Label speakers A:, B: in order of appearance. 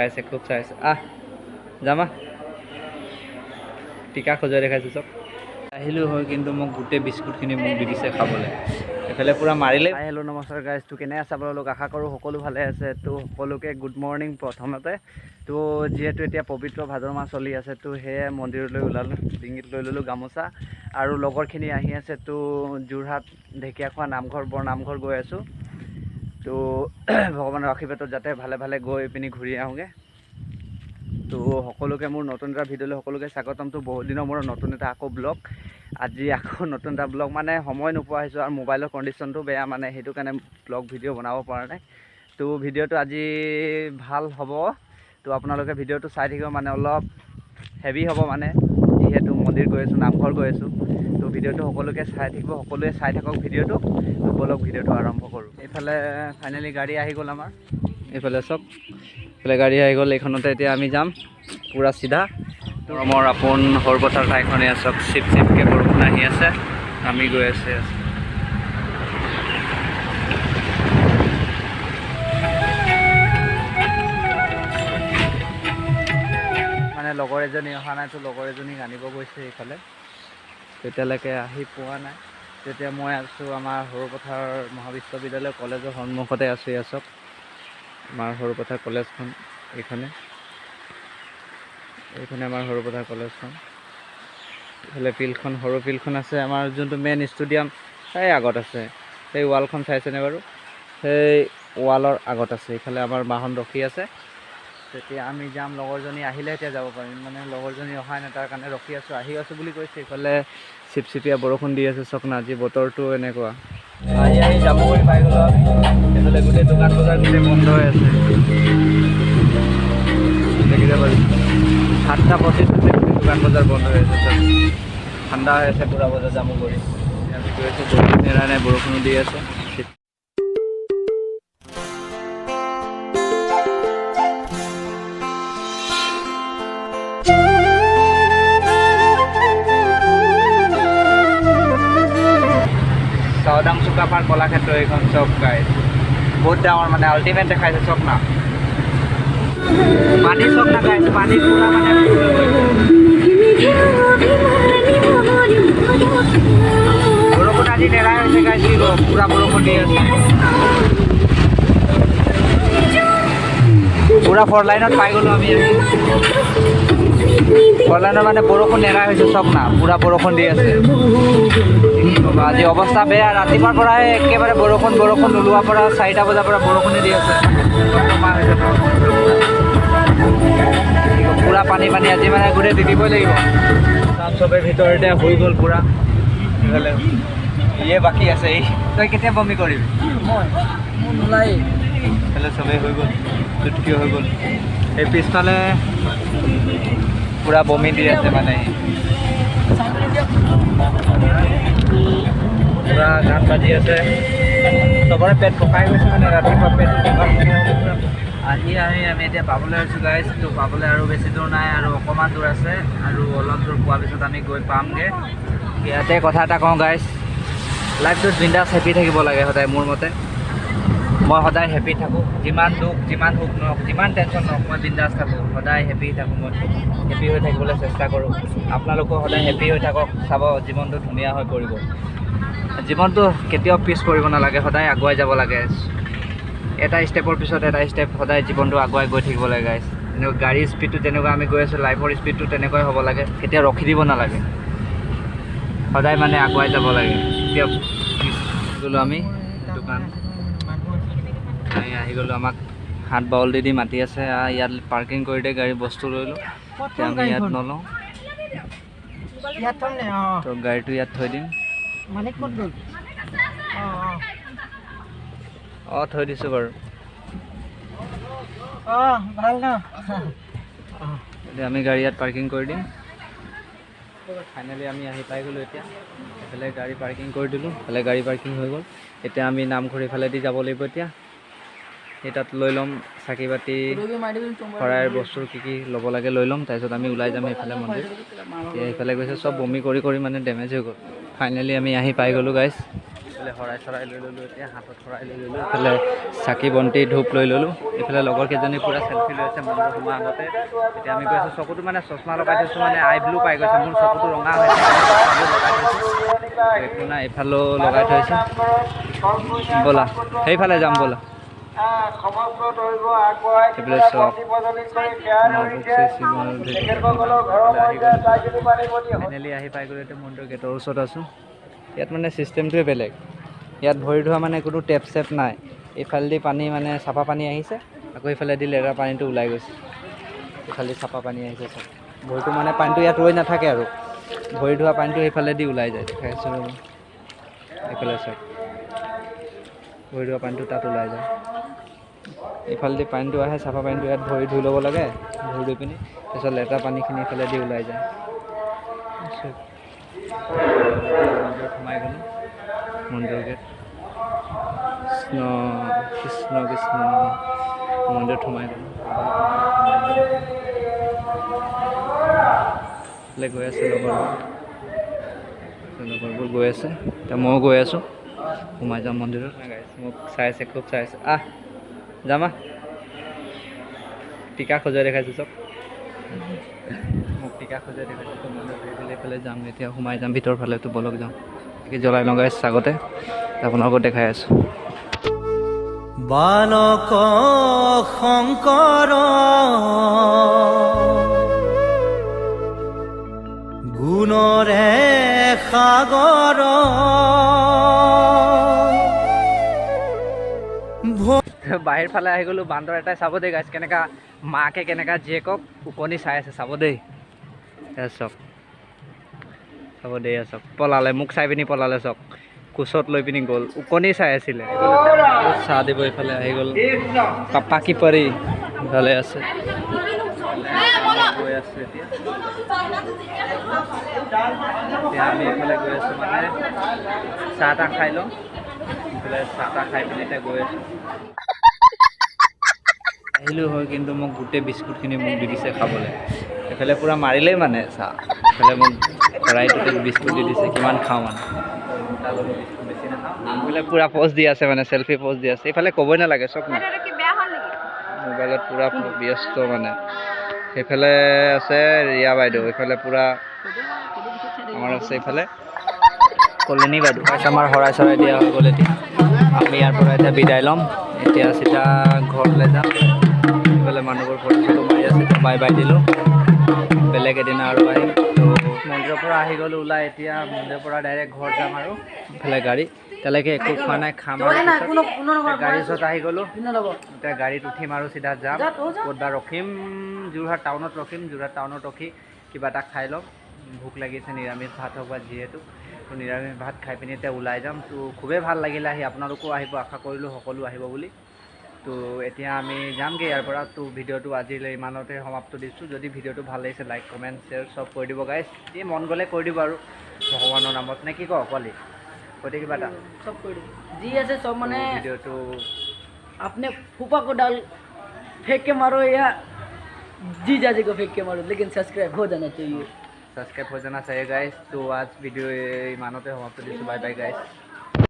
A: চাই আছে, খুব চাই আছে। আহ যামা, টিকা খজুৱাই দেখাইছোঁ চব। আহিলোঁ হয়, কিন্তু মোক গোটেই বিস্কুটখিনি মোক দি দিছে খাবলৈ। এইফালে পূৰা মাৰিলে।
B: হাই হেল্ল' নমস্কাৰ গাইজ, তো কেনে আছে আপোনালোক? আশা কৰোঁ সকলো ভালে আছে। তো সকলোকে গুড মৰ্ণিং প্ৰথমতে। তো যিহেতু এতিয়া পবিত্ৰ ভাদ মাহ চলি আছে, তো সেয়ে মন্দিৰলৈ ওলালোঁ, ডিঙিত লৈ ল'লোঁ গামোচা আৰু লগৰখিনি আহি আছে। তো যোৰহাট ঢেকীয়াখোৱা নামঘৰ, বৰ নামঘৰ গৈ আছোঁ। তো ভগৱানৰ আশীৰ্বাদত যাতে ভালে ভালে গৈ পিনি ঘূৰি আহোঁগৈ। তো সকলোকে মোৰ নতুন এটা ভিডিঅ'লৈ সকলোকে স্বাগতম। তো বহুত দিনৰ মূৰত নতুন এটা আকৌ ব্লগ, আজি আকৌ নতুন এটা ব্লগ, মানে সময় নোপোৱা হৈছোঁ আৰু মোবাইলৰ কণ্ডিশ্যনটো বেয়া, মানে সেইটো কাৰণে ব্লগ ভিডিঅ' বনাব পৰা নাই। তো ভিডিঅ'টো আজি ভাল হ'ব, তো আপোনালোকে ভিডিঅ'টো চাই থাকিব, মানে অলপ হেভি হ'ব, মানে যিহেতু মন্দিৰ গৈ আছোঁ, নামঘৰ গৈ আছোঁ। তো ভিডিঅ'টো সকলোকে চাই থাকিব, সকলোৱে চাই থাকক ভিডিঅ'টো। তো ব'লক ভিডিঅ'টো আৰম্ভ কৰোঁ। এইফালে ফাইনেলি গাড়ী আহি গ'ল আমাৰ,
A: এইফালে চব এইফালে গাড়ী আহি গ'ল। এইখনতে এতিয়া আমি যাম পূৰা চিধা আমাৰ আপোন সৰুপথাৰ ঠাইখনে। চব চিপ চিপকৈ বৰষুণ আহি আছে, আমি গৈ আছে।
B: মানে লগৰ এজনী অহা নাই, তো লগৰ এজনীক আনিব গৈছে এইফালে, তেতিয়ালৈকে আহি পোৱা নাই। তেতিয়া মই আছোঁ আমাৰ সৰুপথাৰ মহাবিশ্ববিদ্যালয় কলেজৰ সন্মুখতে আছোঁ। ইয়াত চব আমাৰ সৰুপথাৰ কলেজখন, এইখনে এইখনে আমাৰ সৰুপথাৰ কলেজখন। এইফালে ফিল্ডখন, সৰু ফিল্ডখন আছে আমাৰ, যোনটো মেইন ষ্টেডিয়াম সেই আগত আছে। সেই ৱালখন চাইছেনে বাৰু? সেই ৱালৰ আগত আছে। এইফালে আমাৰ বাহন ৰখি আছে। তেতিয়া আমি যাম, লগৰজনী আহিলে এতিয়া যাব পাৰিম, মানে লগৰজনী অহাই নাই, তাৰ কাৰণে ৰখি আছোঁ। আহি আছোঁ বুলি কৈছে। এইফালে চিপচিপীয়া বৰষুণ দি আছে চক না, আজি বতৰটো এনেকুৱা।
A: আহি আহি জামুগুৰি পাই গ'লোঁ আমি। এইফালে গোটেই দোকান বজাৰ গোটেই বন্ধ হৈ আছে। দেখিছে বাৰু, 7:25 হৈছে, গোটেই দোকান বজাৰ বন্ধ হৈ আছে, চব ঠাণ্ডা হৈ আছে পূৰা বজাৰ জামুগুৰি। আমি গৈ আছোঁ, বৰষুণ এৰা নাই, বৰষুণো দি আছে। চাওদাং চুকাফাৰ কলাক্ষেত্ৰ এইখন চব গাইজ, বহুত ডাঙৰ, মানে আল্টিমেট দেখাইছে চব না। পানী চব না গাইজ, পানী পূৰা মানে বৰষুণ আজি নেৰাই হৈছে গাইজ, কি কম, পূৰা বৰষুণ দি আছে। পূৰা ফ'ৰ লাইনত পাই গ'লোঁ আমি। ফ'ৰ লাইনৰ মানে বৰষুণ নেৰাই হৈছে চব না, পূৰা বৰষুণ দি আছে। আজি অৱস্থা বেয়া, ৰাতিপুৱাৰ পৰাই একেবাৰে বৰষুণ, বৰষুণ ওলোৱাৰ পৰা 4টা বজাৰ পৰা বৰষুণে দি আছে। পূৰা পানী পানী আজি, মানে গোটেই তিতিবই লাগিব। তাত চবে ভিতৰতে হৈ গ'ল পূৰা। এইফালে ইয়ে বাকী আছে, এই তই কেতিয়া বমি কৰিবি? এইফালে চবেই হৈ গ'ল, চুটকিও হৈ গ'ল। এই পিছফালে পূৰা বমি দি আছে, মানে পূৰা গান বাজি আছে, চবৰে পেট পকাই গৈছে, মানে ৰাতিপুৱা পেট আহি আহি আমি এতিয়া পাবলৈ হৈছোঁ গাইজ। তো পাবলৈ আৰু বেছি দূৰ নাই, আৰু অকণমান দূৰ আছে, আৰু অলপ দূৰ পোৱাৰ পিছত আমি গৈ পামগৈ। ইয়াতে কথা এটা কওঁ গাইজ, লাইফটোত বিন্দাছ হেপী থাকিব লাগে সদায়। মোৰ মতে মই সদায় হেপী থাকোঁ, যিমান দুখ যিমান সুখ নহওক, যিমান টেনশ্যন নহওক, মই বিন্দাছ থাকোঁ, সদায় হেপী থাকোঁ। মই হেপী হৈ থাকিবলৈ চেষ্টা কৰোঁ। আপোনালোকো সদায় হেপী হৈ থাকক, চাব জীৱনটো ধুনীয়া হৈ পৰিব। জীৱনটো কেতিয়াও পিছ পৰিব নালাগে, সদায় আগুৱাই যাব লাগে। এটা ষ্টেপৰ পিছত এটা ষ্টেপ, সদায় জীৱনটো আগুৱাই গৈ থাকিব লাগে গাইজ। যেনেকুৱা গাড়ীৰ স্পীডটো যেনেকুৱা আমি গৈ আছোঁ, লাইফৰ স্পীডটো তেনেকুৱাই হ'ব লাগে, কেতিয়াও ৰখি দিব নালাগে, সদায় মানে আগুৱাই যাব লাগে। এতিয়া গ'লোঁ আমি দোকান, আমি আহি গ'লোঁ। আমাক হাত বাউল দি দি মাতি আছে, ইয়াত পাৰ্কিং কৰি দে গাড়ী, বস্তু লৈ লওঁ। এতিয়া আমি ইয়াত নলওঁ, তো গাড়ীটো ইয়াত থৈ দিম। অঁ থৈ দিছোঁ বাৰু। এতিয়া আমি গাড়ী ইয়াত পাৰ্কিং কৰি দিম। ফাইনেলি আমি আহি পাই গ'লোঁ। এতিয়া এইফালে গাড়ী পাৰ্কিং কৰি দিলোঁ, এইফালে গাড়ী পাৰ্কিং হৈ গ'ল। এতিয়া আমি নামঘৰ এইফালেদি যাব লাগিব। এতিয়া সেই তাত লৈ ল'ম চাকি বাতি, শৰাইৰ বস্তু কি কি ল'ব লাগে লৈ ল'ম, তাৰপিছত আমি ওলাই যাম সেইফালে মন্দিৰ। এতিয়া সেইফালে গৈছে, চব বমি কৰি কৰি মানে ডেমেজ হৈ গ'ল। ফাইনেলি আমি আহি পাই গ'লোঁ গাইজ।
B: এইফালে শৰাই চৰাই লৈ ল'লোঁ, এতিয়া হাতত শৰাই লৈ ল'লোঁ, এইফালে চাকি বন্তি ধূপ লৈ ল'লোঁ। এইফালে লগৰ কেইজনী পূৰা চেলফি লৈ আছে মন্দিৰ সোমোৱাৰ আগতে। এতিয়া আমি গৈ আছোঁ, চকুটো মানে চশমা লগাই থৈছোঁ, মানে আই ব্লু পাই গৈছে মোৰ, চকুটো ৰঙা হৈছে, চশমাবোৰ লগাই থৈছোঁ। একো নাই, এইফালেও লগাই থৈছোঁ। ব'লা সেইফালে যাম, ব'লা। এইফালে চব ফাইনেলি আহি পাই গ'লোঁ। এতিয়া মন্দিৰৰ গেটৰ ওচৰত আছোঁ। ইয়াত মানে ছিষ্টেমটোৱে বেলেগ, ইয়াত ভৰি ধোৱা মানে কোনো টেপ চেপ নাই। এইফালেদি পানী মানে চাফা পানী আহিছে, আকৌ এইফালেদি লেতেৰা পানীটো ওলাই গৈছে। এইফালেদি চাফা পানী আহিছে চব। ভৰিটো মানে পানীটো ইয়াত ৰৈ নাথাকে আৰু ভৰি ধোৱা পানীটো এইফালেদি ওলাই যায়। দেখাই আছোঁ ৰ'ব, এইফালে চাওক, ভৰি ধোৱা পানীটো তাত ওলাই যায়। এইফালেদি পানীটো আহে, চাফা পানীটো ইয়াত ভৰি ধুই ল'ব লাগে, ভৰি ধুই পিনি তাৰপিছত লেতেৰা পানীখিনি এইফালেদি ওলাই যায়। মন্দিৰত সোমাই গ'লোঁ, মন্দিৰৰ গেট। কৃষ্ণ কৃষ্ণ কৃষ্ণ। মন্দিৰত সোমাই গ'লোঁ, গৈ আছে লগৰবোৰ, লগৰবোৰ গৈ আছে, এতিয়া ময়ো গৈ আছোঁ। সোমাই যাম মন্দিৰত। মোক চাই আছে, খুব চাই আছে। আহ যাম, আহ। টিকা খজুৱাই দেখাইছোঁ চব, মোক টিকা খজুৱাই দেখাইছোঁ। তো মন্দিৰত এইফালে যাম, এতিয়া সোমাই যাম ভিতৰ ফালে। তো বলক যাওঁ, জ্বলাই লগাই আগতে আপোনালোকক দেখাই আছোঁ।
C: বালক শংকৰ গুণৰে সাগৰ।
B: বাহিৰ ফালে আহি গ'লোঁ, বান্দৰ এটাই চাব দেই গাইছ, কেনেকা মাকে কেনেকা জীয়েকক ওকণি চাই আছে, চাব দেই। এয়া চাওক, চাব দেই, চাওক পলালে, মোক চাই পিনি পলালে, চাওক কোচত লৈ পিনি গ'ল, ওকণি চাই আছিলে। চাহ দিব এইফালে আহি গ'ল, পাকি পাৰি ভালে আছে, গৈ আছোঁ এতিয়া। এতিয়া আমি এইফালে গৈ আছোঁ, মানে চাহ তাহ খাই লওঁ, এইফালে চাহ তাহ খাই পিনি এতিয়া গৈ আছোঁ। আহিলোঁ হয়, কিন্তু মোক গোটেই বিস্কুটখিনি মোক দি দিছে খাবলৈ। এইফালে পূৰা মাৰিলেই মানে চাহ, এইফালে মোক শৰাইটোতে বিস্কুট দি দিছে, কিমান খাওঁ মানে বিস্কুট বেছি নাখাওঁ। এইফালে পূৰা প'জ দি আছে, মানে চেলফি প'জ দি আছে। এইফালে ক'বই নালাগে, চব মোবাইলত পূৰা ব্যস্ত মানে। সেইফালে আছে ৰিয়া বাইদেউ, এইফালে পূৰা আমাৰ আছে এইফালে কলিনী বাইদেউ। আমাৰ শৰাই চৰাই দিয়া হৈ গ'ল, এতিয়া আমি ইয়াৰ পৰা এতিয়া বিদায় ল'ম। এতিয়া চিধা ঘৰলৈ যাম। এইফালে মানুহবোৰ ফটো চটো মাৰি আছে, বাই বাই দিলোঁ, বেলেগ এদিনা আৰু আহিম। তো মন্দিৰৰ পৰা আহি গ'লোঁ ওলাই, এতিয়া মন্দিৰৰ পৰা ডাইৰেক্ট ঘৰত যাম। আৰু এইফালে গাড়ী এতিয়ালৈকে একো খোৱা নাই, খাম আৰু গাড়ীৰ ওচৰত আহি গ'লোঁ। এতিয়া গাড়ীত উঠিম আৰু চিধা যাম, ক'ত বা ৰখিম, যোৰহাট টাউনত ৰখিম। যোৰহাট টাউনত ৰখি কিবা এটা খাই ল'ম, ভোক লাগিছে, নিৰামিষ ভাত হওক বা যিহেতু। তো নিৰামিষ ভাত খাই পিনি এতিয়া ওলাই যাম। তো খুবেই ভাল লাগিলে আহি, আপোনালোকো আহিব, আশা কৰিলোঁ সকলো আহিব বুলি। তো এতিয়া আমি যামগৈ ইয়াৰ পৰা। তো ভিডিঅ'টো আজিলৈ ইমানতে সমাপ্ত দিছোঁ। যদি ভিডিঅ'টো ভাল লাগিছে লাইক কমেণ্ট শ্বেয়াৰ চব কৰি দিব গাইজ, এই মন গ'লে কৰি দিব আৰু ভগৱানৰ নামত, নে কি কওঁ পোৱালি কৈ কিবা এটা
D: চব কৰি দিব, যি আছে চব মানে
B: ভিডিঅ'টো
D: अपने फूफा को डाल फेंक के मारो या जी जाजी को फेंक के मारो, लेकिन सब्सक्राइब हो जाना चाहिए,
B: सब्सक्राइब हो जाना चाहिए गाइस। तो आज वीडियो इमानते समाप्त दिছোঁ, बाय बाय गाइस।